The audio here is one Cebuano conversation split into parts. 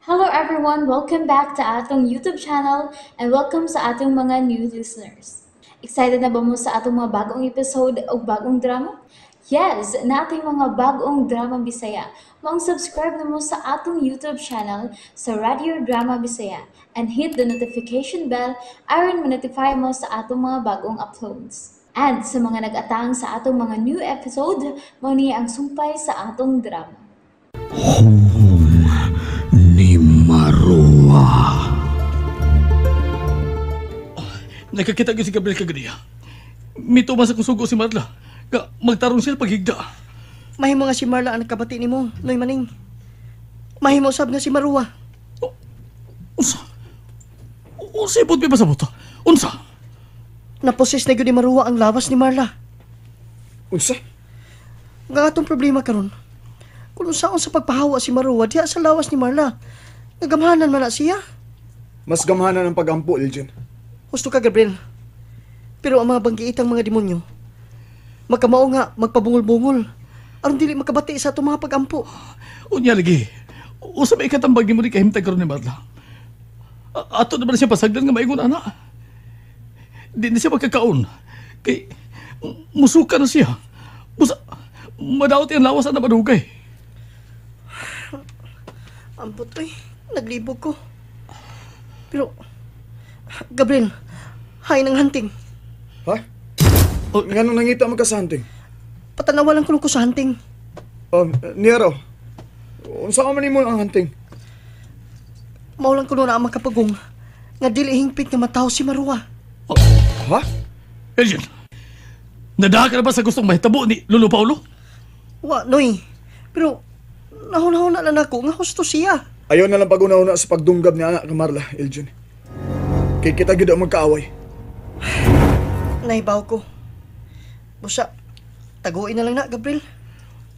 Hello everyone! Welcome back to atong YouTube channel and welcome sa atong mga new listeners. Excited na ba mo sa atong mga bagong episode o bagong drama? Yes! Nating mga bagong drama Bisaya. Maong subscribe na mo sa atong YouTube channel sa Radio Drama Bisaya and hit the notification bell aron ma-notify mo sa atong mga bagong uploads. And sa mga nag-atang sa atong mga new episode, mao ni ang sumpay sa atong drama. Home ni Marua. Nakakita gyud si Gabriel kaganiya. Mituman sa kung sugo si Marla. Nga magtarong siya paghigda. Mahimo nga si Marla ang nagkabati nimo, Noy Maning. Mahimo sab nga si Marua. Oh, unsa? Unsa ibot mi pasabot? Unsa? Naposes na gyud ni Marua ang lawas ni Marla. Unsa? Nga atong problema karon. Kung unsaon sa pagpahawa si Marua diha sa lawas ni Marla. Nagamhanan man na siya. Mas gamhanan ang pagampo, Elgin. Husto ka, Gabriel. Pero ang mga banggiitang mga demonyo, magkamao nga, magpabungol-bungol. Aron dili makabati sa atong mga pagampo. Unya lagi. Usa may ikatambag nimo ni kahimtag karon ni Marla. Ato na ba na siya pasagdan nga maingon ana? Di na siya magkakaon. Kay musuka na siya. Busa, madaot ang lawas ana madugay. Ambot oy, naglibog ko. Pero, Gabriel, hain ang hunting. Ha? Oh, nganong nangita man ka sa hunting? Patanawa lang kuno ko sa hunting. Niya raw. Unsa ka man nimo ang hunting? Mao lang kuno na ang makapagong nga dili hingpit nga mataw si Marua. Oh. Ha? Elgin, nadaha ka na ba sa gustong mahitabo ni Lolo Paulo? Wa, Noy. Pero, nahuna-huna lang ako nga husto siya. Ayaw na lang pag-una-una sa pagdunggab ni anak Marla, Elgin. Kay kita gyud ang magkaaway. Nahibaw ko. Busa, taguin na lang na, Gabriel.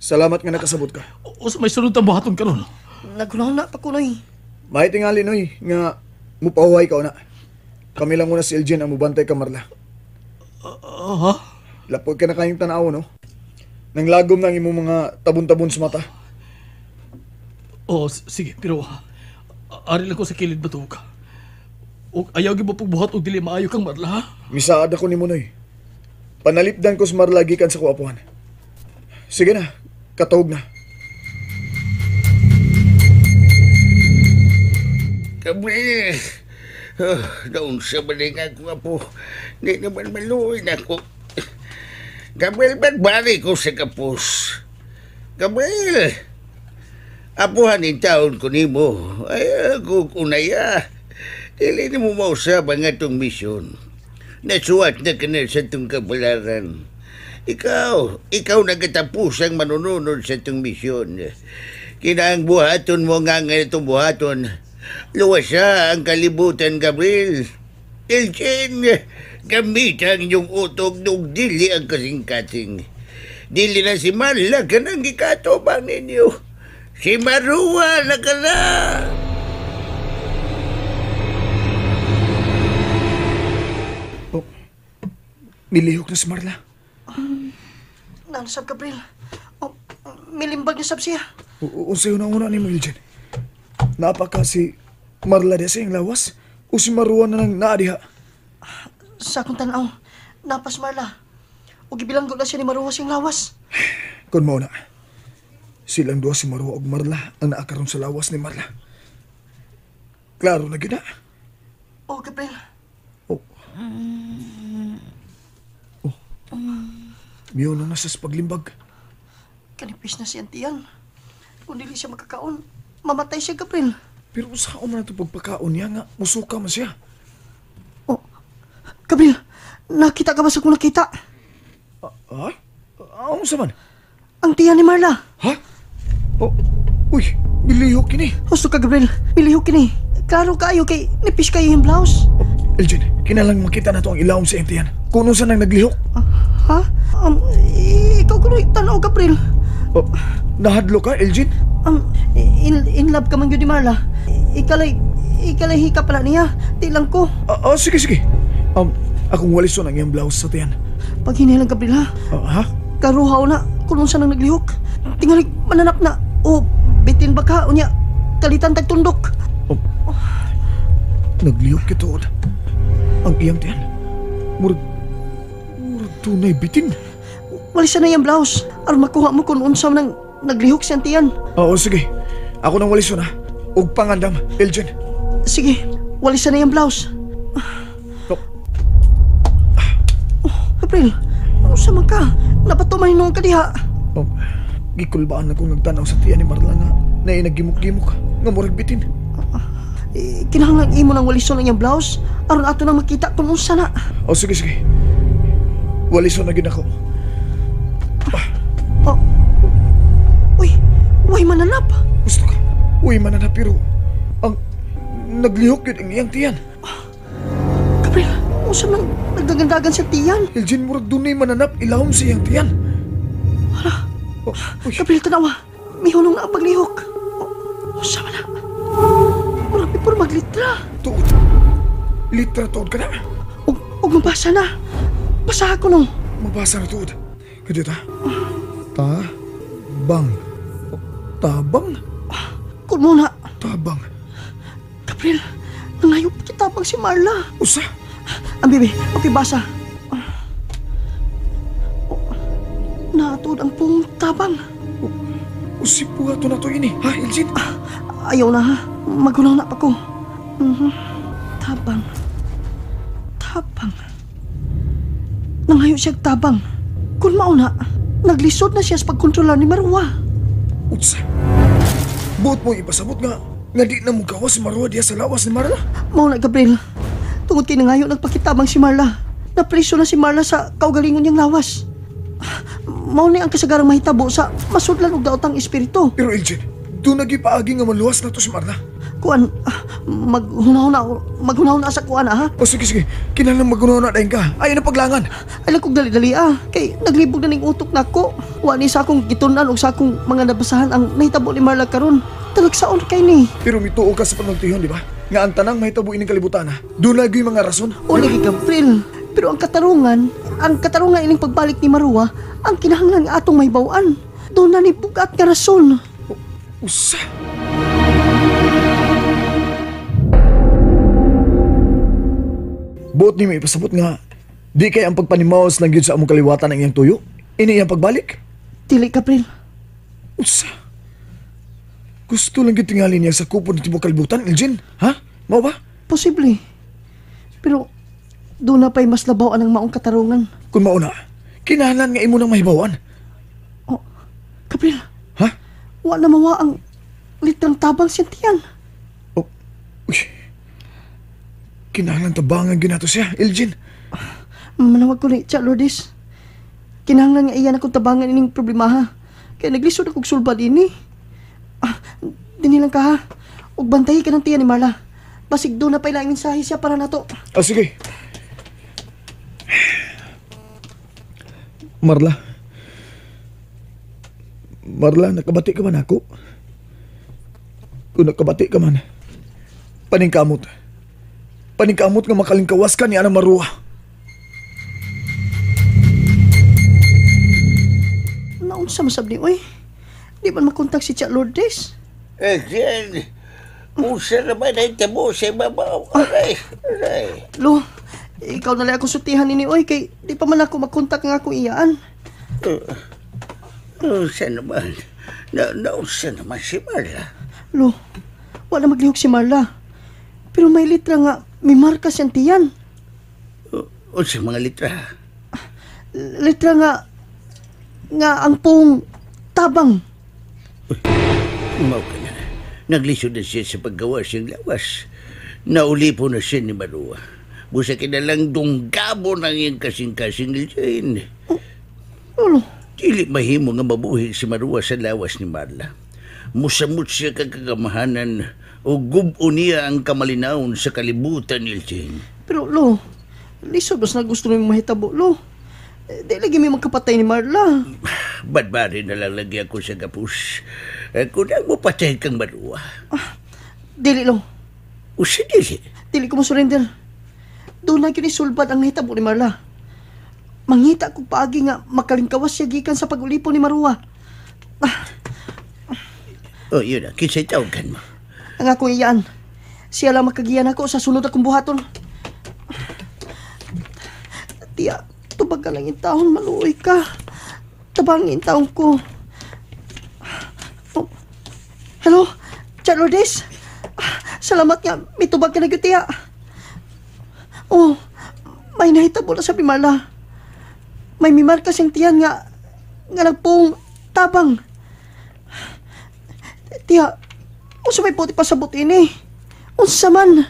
Salamat nga nakasabot ka. Usa may sunod ang buhaton karon. Naghunahuna pa ko, Noy. Mahitingali, Noy, nga mupahuhay ka na. Kami lang muna si Elgin ang mubantay ka, Marla. Ha? Lapod ka na kayong tanaw, no? Nang lagom ng imong mga tabon-tabon sa mata. Oh, sige, pero ari lang ko sa kilid ba ka? O ayaw gyud mo pagbuhat og dili maayo kang Marla, ha? Misaad ako nimo, Noy. Panalipdan ko sa Marla gikan sa kuapuhan. Sige na, katawag na. Gabriel, oh, doon sa balingan ko po. Di naman maluhin ako. Gabriel, ba't bari ko sa kapos? Gabriel, apuhan in taon ko nimo. Ay, ako kunaya. Dili ni mo mausap ang atong misyon. Nasuwat na ka na sa itong kabalaran. Ikaw nagkatapos ang manununod sa itong misyon. Kinaang buhaton mo nga nga itong buhaton. Luwas siya ang kalibutan, Gabriel. Elgin, gamit ang inyong utog nung dili ang kasing-kasing. Dili na si Marla ka nang ikatobang ninyo. Si Marua na ka na! Oh, nilihok na si Marla. Nanasab, Gabriel. Oh, milimbag na sab siya. Unsay una-una ni mo, Elgin? Napaka si Marla diha sa iyang lawas o si Marua na nang naa diha? Sa akong tanaw, napas Marla. O gibilanggo na siya ni Marua siyang lawas. Kun mao na, silang duha si Marua og Marla ang naa karon sa lawas ni Marla. Klaro na gyud na. Oh, Gabriel. Oh. Oh. Miyo na na siya sa paglimbag. Kanipis na siyang tiyan. Kung dili siya makakaon, mamatay siya, Gabriel. Pero saan man ito pagpakaon niya nga, musuka man siya. Oh, Gabriel, nakita ka ba sa kung nakita? Ha? Ano sa man? Ang tiyan ni Marla. Ha? Oh, uy, milihok kini. Husto ka, Gabriel. Milihok kini. Klaro kayo kay nipis kayo yung blouse. Oh, Elgin, kinalang makita na to ang ilawom sa iyang tiyan. Kung saan ang naglihok. Ha? Ikaw kuno tanaw, Gabriel. Oh, nahadlo ka, Elgin? In love ka man yun ni Marla. Ikalay hika pala niya. Di lang ko. Sige, sige. Akong walison ang iyang blouse sa tiyan. Pag hinilang, Gabriel, ha? Ha? Karuhaw na. Kung saan ang naglihok. Tingali, mananap na. O, bitin ba ka? O niya, Kalitan tagtundok. Oh. Naglihok kituod. Ang iyang tiyan. Murag tunay bitin. Walisa na iyang blouse. Aron makuha mo kung unsa nang naglihok siyang tiyan. Oo, sige. Ako nang walison ha. Ug pangandam, Elgin. Sige, walisa na iyang blouse. Oh. Oh, Gabriel, unsa man ka? Napatumay noong kadiha. Oh, gikulbaan na kong nagtanaw sa tiyan ni Marla nga naay naggimok-gimok nga murag bitin. Kinahanglan imo nang walison ang iyang blouse aron ato nang makita kung unsa na. Oh, sige, sige. Walison na gid ako. Oh. Uy, way mananap. Gusto ka. Uy, mananap pero ang naglihok yun ang iyang tiyan. Gabriel, unsa man nagdagandagan sa tiyan? Elgin, murag dunay mananap ilawom sa iyang tiyan. Hala. Oh, uy. Gabriel, tanawa. Mihunong na ang paglihok. Oh, unsa man na? Murag may puro maglitra. Tuod. Litra tuod ka na. Ug mabasa na. Basa ako no. Mabasa na tuod. Kadyo ta? Ta. Bang. Tabang? Kun muna. Tabang. Gabriel, nangayop kitabang si Marla. Usa? Ang bibi, okay basa. Naatuod ang pong tabang. Usipuha to na to ini, ha, Elgin? Ayaw na ha. Magunaw na pa ko. Tabang. Tabang. Nangayo siya tabang. Kung mauna, naglisod na siya sa pagkontrolar ni Marwa. Utsa. Buot mo ipasabot nga di na mo gawas si Marwa diya sa lawas ni Marla. Mauna, Gabriel. Tungod kay nangayo nagpakitabang si Marla. Napriso na si Marla sa kaugalingon niyang lawas. Mao ni ang kasagarang mahitabo sa masudlan og daotang espiritu. Pero Elgin, doon nagipaagi nga maluwas na to si Marla. Kuan, maghunahuna sa kuan ha. O sige, sige. Kinahanglan maghunahuna dayon ka. Ayaw na paglangan. Ay lang kong dali-dali ah. Kay naglibog na ning utok nako. Wa ni sa akong gitun-an og sa akong mga nabasahan ang nahitabo ni Marla karon. Talagsaon kay ni. Pero mituo ka sa panultihon, di ba? Nga ang tanang mahitabo ining kalibutan ha. Doon lagi mga rason. O lagi, Gabriel. Pero ang katarungan ining pagbalik ni Marwa, ang kinahanglan nga atong mahibaw-an. Doon na ni bugat nga rason. Usa. Buot ni may ipasabot nga, di kay ang pagpanimaos lang yun sa among kaliwatan ang iyang tuyo? Ini iyang pagbalik? Dili, Gabriel. Usa. Gusto lang yun tingali niya sa kupo ng tibok kalibutan, Elgin. Ha? Mao ba? Posible. Pero doon na pa'y mas labaw ang maong katarungan. Kung mauna, kinahanglan nga imo nang mahibawan. Oh, Gabriel. Ha? Wa na mawa ang litrang tabang siyang tiyan. Oh, uy. Kinahanglan tabangan ginato siya, Elgin. Manawag ko ni Tia Lourdes. Kinahanglan nga iyan akong tabangan ining problema ha. Kaya naglisod akong sulbad ini. Dini lang ka ha. Ug bantayi ka ng tiyan ni Marla. Basig doon na pa ilang mensahe siya para nato. Ah, sige. Marla. Marla, nakabati ka man ako? Kung nakabati ka man, paningkamot. Paningkamot nga makalingkawas ka ni Ana Marwa. Naunsa masab ni, oy? Di man makontak si Tia Lourdes? Elgin, usa naman ay tabo sa ibabaw. Aray, aray. Lo, ikaw na lang akong sutihan nini, oy, kay di pa man ako makontak nga akong iyaan. Usa naman. Nausa naman si Marla. Lo, wala maglihok si Marla. Pero may litra nga, may marka siyang tiyan. Unsa mga litra? Litra nga ang pong tabang. Uy, mao ka na. Naglisod na siya sa paggawa siyang lawas. Naulipo na siya ni Marua. Busa kinalang dunggabo ng iyang kasing-kasing ni Jane. Ano? Dili mahimo nga mabuhi si Marua sa lawas ni Marla. Musamot siya kagkagamahanan o gubo niya ang kamalinawon sa kalibutan ni Jane. Pero, lo, lisod mas na gusto niyong mahitabo, lo. Di lagi may magkapatay ni Marla. Badbari na lang lagi ako sa gapos. Kung ang mo patay kang Marua. Dili, lo. Usa dili. Dili ko mo surrender. Doon na kinisulbad ang nahitabo ni Marla. Mangita kong paagi nga makalingkawas siya gikan sa pag-ulipon ni Marua. Oh, yun na. Kinsa'y tawagan mo. Ang akong iyaan. Siya lang makagiyan ako sa sunod akong buhaton. Tiya, tubag ka lang yung taon, maluoy ka. Tabangin taon ko. Oh. Hello, Tiya Lourdes? Salamat nga, may tubag ka na gyud, tiya. Oh, may nahitabo na sa Bimala. May mimarka siyang tiyan nga nagpong tabang. Tiya, unsa may puti pasabot ini? Unsa man?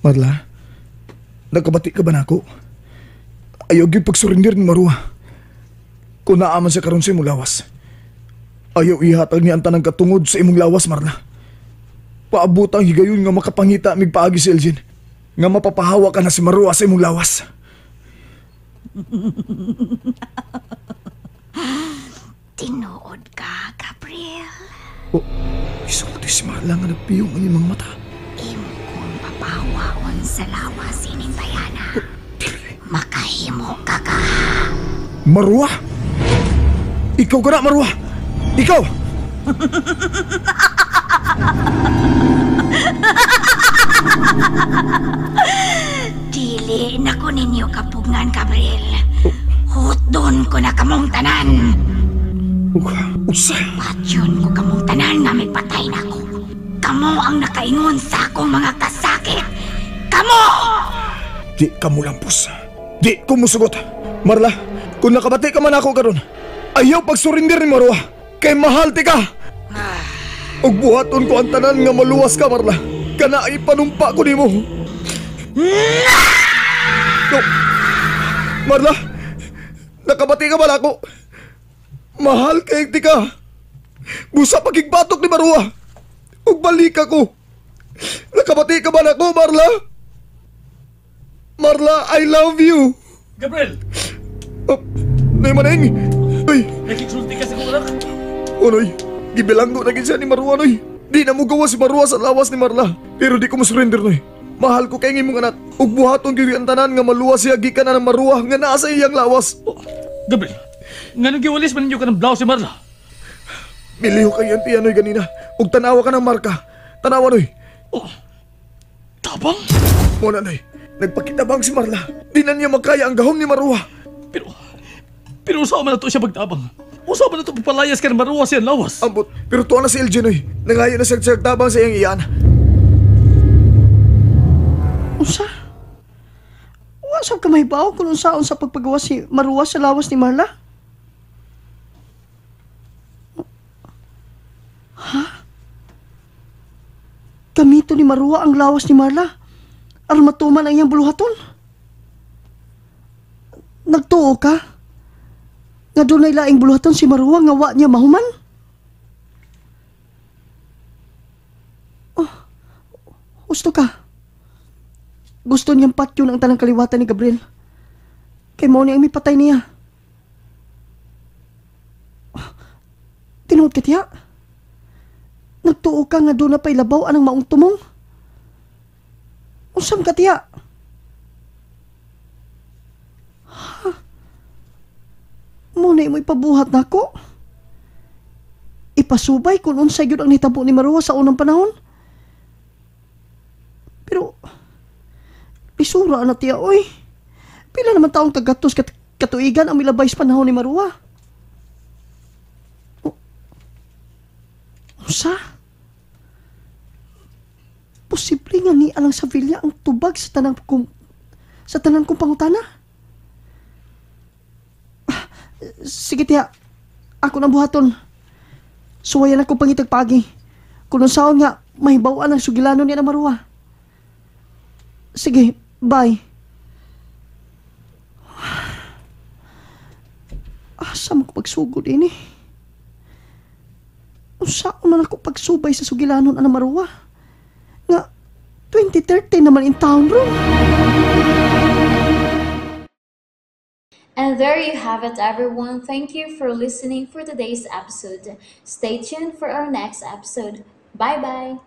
Marla, nagkabati ka ba nako? Ayaw gyud pagsurrender ni Marua. Kung naaman siya karon sa imong lawas, ayaw ihatag niya ang tanang katungod sa imong lawas, Marla. Paabot ang higayon nga makapangita migpaagi si Elgin, nga mapapahawa ka na si Marua sa imong lawas. Tinuod ka, Gabriel. Oh, isulti si Marla nga nagpiyong ang iyong mga mata. Imo kong papahawaon sa lawas ining bayana. Makahimo ka ka. Marua? Ikaw ka na, Marua! Ikaw! Dili na ko ninyo kapugngan, Gabriel. Hutdon ko na kamong tanan. Usa. Patyon ko kamong tanan nga may patay na ko. Kamo ang nakaingon sa akong mga kasakit. Kamo! Di ka mo lampos. Di ko musugot. Marla, kung nakabati ka man ako karon, ayaw pagsurrender ni Marua. Kay mahal ti ka. Ug buhaton ko ang tanan nga maluwas ka, Marla. Kana ay panumpa ko nimo. No. Marla, nakabati ka man ako. Mahal kay ti ka. Busa pagigbatok ni Marua. Ug balik ako. Nakabati ka man ako, Marla. Marla, I love you. Gabriel! Oh, Nay Maneng! Uy! Nakiksulti ka sa kong anak? Unoy, gibilanggo na siya ni Marua, noy. Di na mo gawa si Marua sa lawas ni Marla. Pero di ko masurrender, noy. Mahal ko kay imong anak. Ug buhaton gyud ang tanan nga maluwas siya gikan na ng Marua nga naa sa iyang lawas. Oh, Gabriel, nganong giwalis man ninyo ka ng blouse si Marla? Miliho kay ang tiyan, noy, ganina. Ug tanawa ka ng marka. Tanawa, noy. Oh, tabang? Muna, noy. Nagpakitabang si Marla. Di na niya makaya ang gahom ni Marua. Pero usawa man na to siya pagtabang. Usawa man na to pagpalayas ka ng Marua siyang lawas. Ambot, pero tuwa na si LG, noy. Nangayo na siya tabang sa iyang iyan. Unsa? Wa sab ka mahibaw kung unsaon sa pagpagawa si Marua sa lawas ni Marla? Ha? Gamito ni Marua ang lawas ni Marla aron matuman ang iyang buluhaton? Nagtuo ka? Nga dunay laing buluhaton si Marua nga wa niya mahuman? Oh, gusto ka? Gusto niyang patyon ang tanang kaliwatan ni Gabriel. Kay mao niya ang mipatay niya. Oh, tinuod ka, tiya? Nagtuo ka nga doon na pa'y labaw anang maong tumong? Unsam ka, tiya? Ha? Muna mo ipabuhat na ako? Ipasubay kung unsay gyud ang nitabo ni Marua sa unang panahon? Pero lisura na, tiya, oy. Pila naman taong kagatos katuigan ang milabay sa panahon ni Marua? Unsa? Posible nga ni alang sa Villa ang tubag sa tanan kong pangutana? Sige, tiya. Ako nang buhaton. Suwayan ako pangitagpagi. Kung unsaon nga, mahibaw-an ang sugilanon niya na Marua. Sige, bye. Asa mo ko pagsugod ini? Unsaon man ako pagsubay sa sugilanon ana Marua? Nga 2013 naman in town, bro. And there you have it, everyone. Thank you for listening for today's episode. Stay tuned for our next episode. Bye-bye.